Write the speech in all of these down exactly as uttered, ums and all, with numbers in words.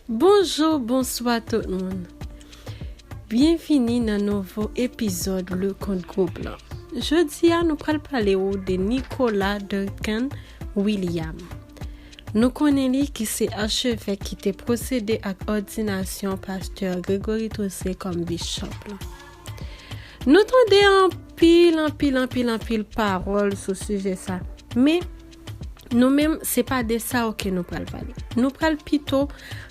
Bonjou, bonswa tout moun. Byenvini nan nouvo epizòd Le Compte Groupe lan. Jodi a, nou pral pale ou de Nicolas Duncan Williams. Nou konnen li ki se achevèk ki te pwosede ak òdinasyon pastè Gregory Toussaint kòm bishop lan. Nou tande anpil, anpil, anpil, anpil pawòl sou sijè sa. Men, nou menm, se pa de sa ou ke nou pral pale. Nou pral pito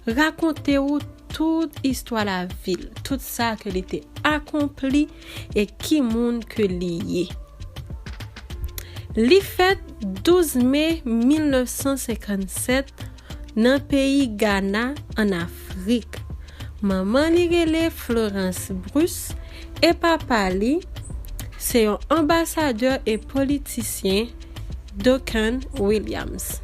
rakonte ou tout istwa lavi l, tout sa ke li te akonpli e ki moun ke li ye. Li fèt douz me mil nèf san senkann sèt nan peyi Gana, ann Afrik. Manman li rele Florence Bruce e papa li se yon anbasadè e politisyen, Duncan Williams.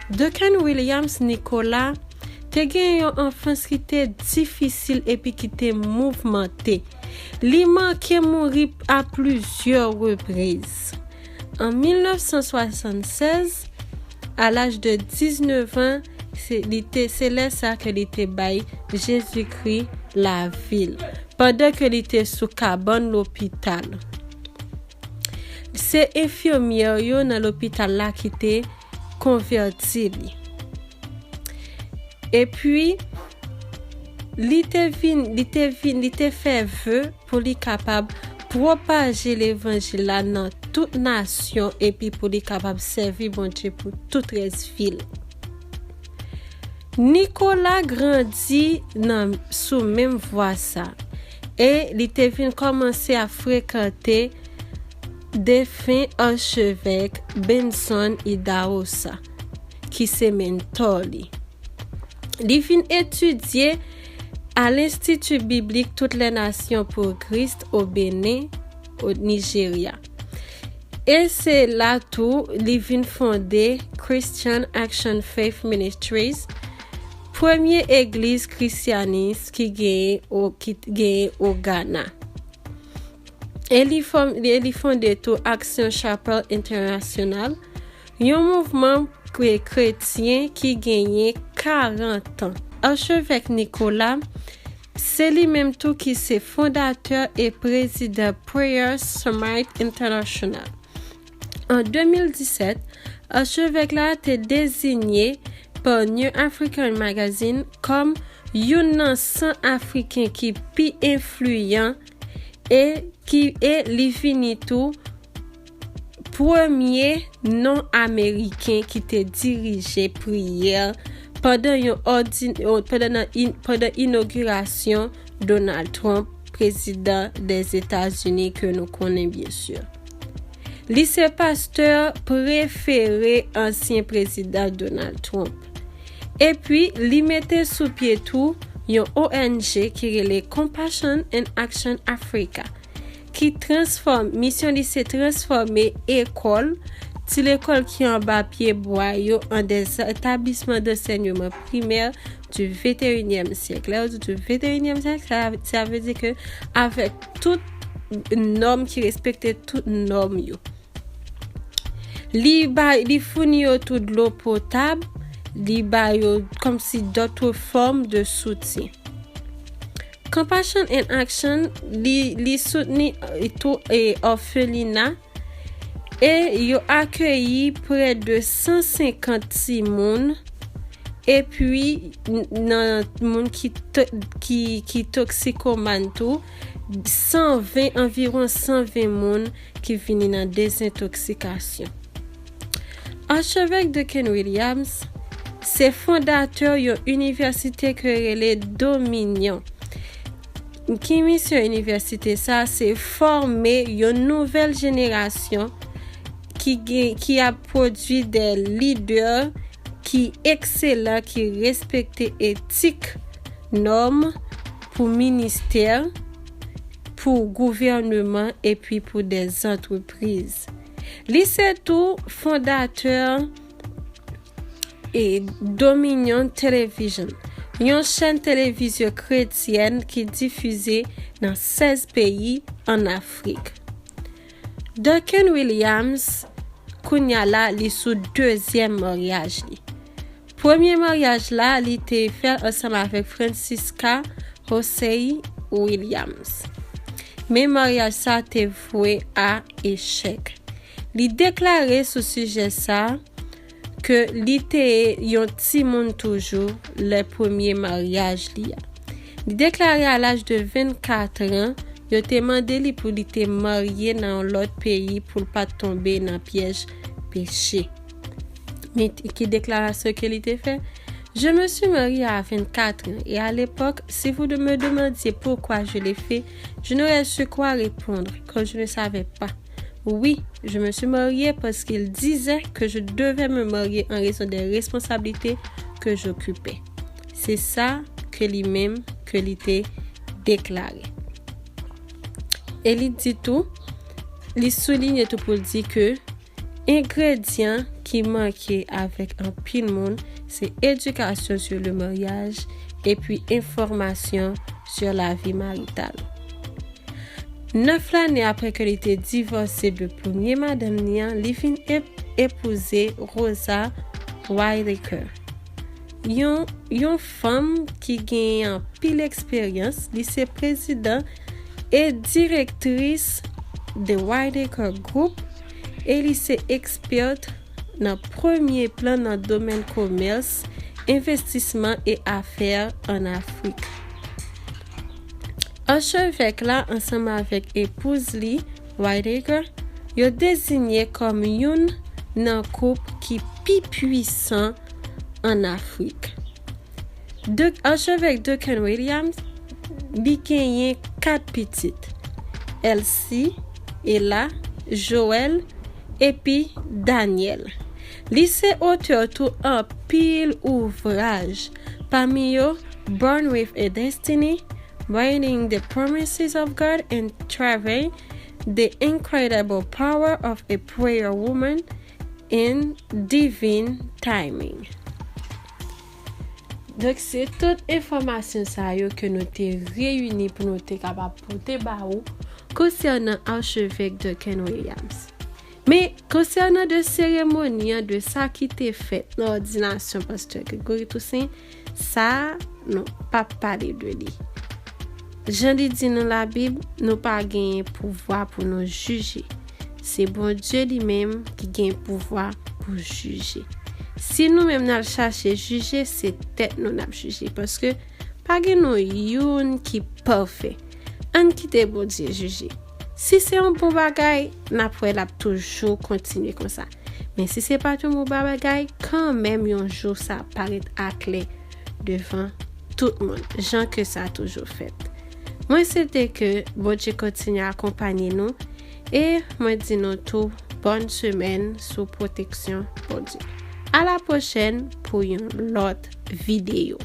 Duncan Williams Nicolas te gen yon anfans ki te difisil epi ki te mouvmante. Li manke mouri a plizyè repriz. An mil nèf san swasannsèz, a laj de diznèf an, se, li te, se lè sa ke li te bay Jezikri lavi l, pandan ke li te sou kabann lopital. Se enfimyè yo nan lopital la ki te konvèti li. Epi, li te vin, li te vin, li te fè ve pou li kapab pwopaje levanjil la nan tout nasyon epi pou li kapab sèvi Bondye pou tout rès vi l. Nicolas grandi nan, sou menm vwa sa, e li te vin kòmanse ap frekante defen achevèk Benson Idahosa, ki se mentò li. Li vin etidye a l'Institut Biblique Toutes les Nations pour Christ au Bénin, o Nijerya. E se la tou li vin fonde Christian Action Faith Ministries, premye egliz krisyanis ki genyen o, ki genyen o Gana. E li fòm, e li fonde tou Action Chapel International, yon mouvman kre-, kretyen ki genyen karant an. Achevèk Nicolas, se li menm tou ki se fondatè e prezidan Prayer Summit International. An de mil disèt, achevèk la te deziye pa New African Magazine kòm youn nan san Afriken ki pi enfliyan e ki, e li vini tou premye non-ameriken ki te dirije priyè pandan yon òdin-, pandan nan in-, pandan inogirasyon Donald Trump, prezidan dèzetazini ke nou konnen byen si. Li se pastè prefere ansyen prezidan Donald Trump. Epi, li mete sou pye tou yon O N G ki rele Compassion in Action Africa, ki transfòm, misyon li se transfòme ekòl, ti lekòl ki anba pye bwa yo, an des etablisman d'ansèyman primè du vingt et unième siècle. Lè yo di du vingt et unième siècle, sa, sa vle di ke avèk tout nòm ki respekte tout nòm yo. Li ba, li founi yo tou dlo potab, li ba yo kòmsi dòt fòm de soutyen. Compassion in Action, li, li soutni, e, tou, e, òfelina, e yo akeyi prè de san senkant timoun, epi n-, nan moun ki to-, ki, ki toksikomàn tou, san ven, anviwon san ven moun ki vini nan dezentoksikasyon. Achevèk Duncan Williams se fondatè yon inivèsite ke rele Dominion. Ki misyon inivèsite sa? Se fòme yon nouvèl jenerasyon ki gen, ki ap pwodui de lidè ki ekselan, ki respekte etik, nòm pou ministè, pou gouvèneman epi pou de zantrepriz. Li se tou fondatè e Dominion Television, yon chèn televizyon kretyèn ki difize nan sèz peyi an Afrik. Duncan Williams, kounye a la, li sou dezyèm maryaj li. Premye maryaj la, li te fè l ansanm avèk Francisca José Williams. Men maryaj sa te vwe a echèk. Li deklare sou sijè sa ke li te yon timoun toujou lè premye maryaj li a. Li deklare a laj de vennkat an, yo te mande li pou li te marye nan yon lòt peyi pou l pa t tonbe nan pyèj peche. Men ki deklarasyon ke li te fè? Je me suis mariée à vingt-quatre ans et à l'époque, si vous de- me demandiez pourquoi je l'ai fait, je n'aurais su quoi répondre, car je ne savais pas. Oui, je me suis mariée parce qu'il disait que je devais me marier en raison des responsabilités que j'occupais. Se sa ke li menm ke li te deklare. E li di tou, li souliye tou pou l di ke engredyan ki manke avèk anpil moun se edikasyon sur le mariage epi enfòmasyon sur la vie maritale. Nèf lane apre ke li te divòse de premye madanm li an, li vin ep- epouze Rosa Whitaker. Yon, yon fanm ki gen anpil eksperyans, li se prezidan e direktris de Whitaker Group e li se ekspèt nan premye plan nan domèn komès, envestisman e afè ann Afrik. Achevèk la ansanm avèk epouz li, Whitaker, yo deziye kòm youn nan koup ki pi pwisan ann Afrik. Achevèk Duncan Williams, li genyen kat pitit, Elsie, Ella, Joel, epi Daniel. Li se otè tou anpil ouvraj, pami yo Born with a Destiny, Writing the Promises of God and Travail, The Incredible Power of a Prayer Woman, and Divine Timing. Donk, se tout enfòmasyon sa yo ke nou te reyini pou nou te kapab pote ba ou konsènan Achevèk Duncan Williams. Men, konsènan de seremoni an, de sa ki te fèt nan òdinasyon pastè Gregory Toussaint, sa a, nou p ap pale de li. Jan li di nan Labib, nou pa genyen pouvwa pou nou jije. Se Bondye li menm ki gen pouvwa pou jije. Si nou menm n al chache jije, se tèt nou n ap jije, paske pa gen nou youn ki pafè. Ann kite Bondye jije. Si se yon bon bagay, n ap wè l ap toujou kontinye konsa. Men si se pa t yon bon bagay, kanmenm yon jou sa ap parèt aklè devan tout moun, jan ke sa toujou fèt. Mwen swete ke Bondye kontinye akonpanye nou e mwen di nou tou bòn semèn sou pwoteksyon Bondye. A la pwochèn pou yon lòt videyo.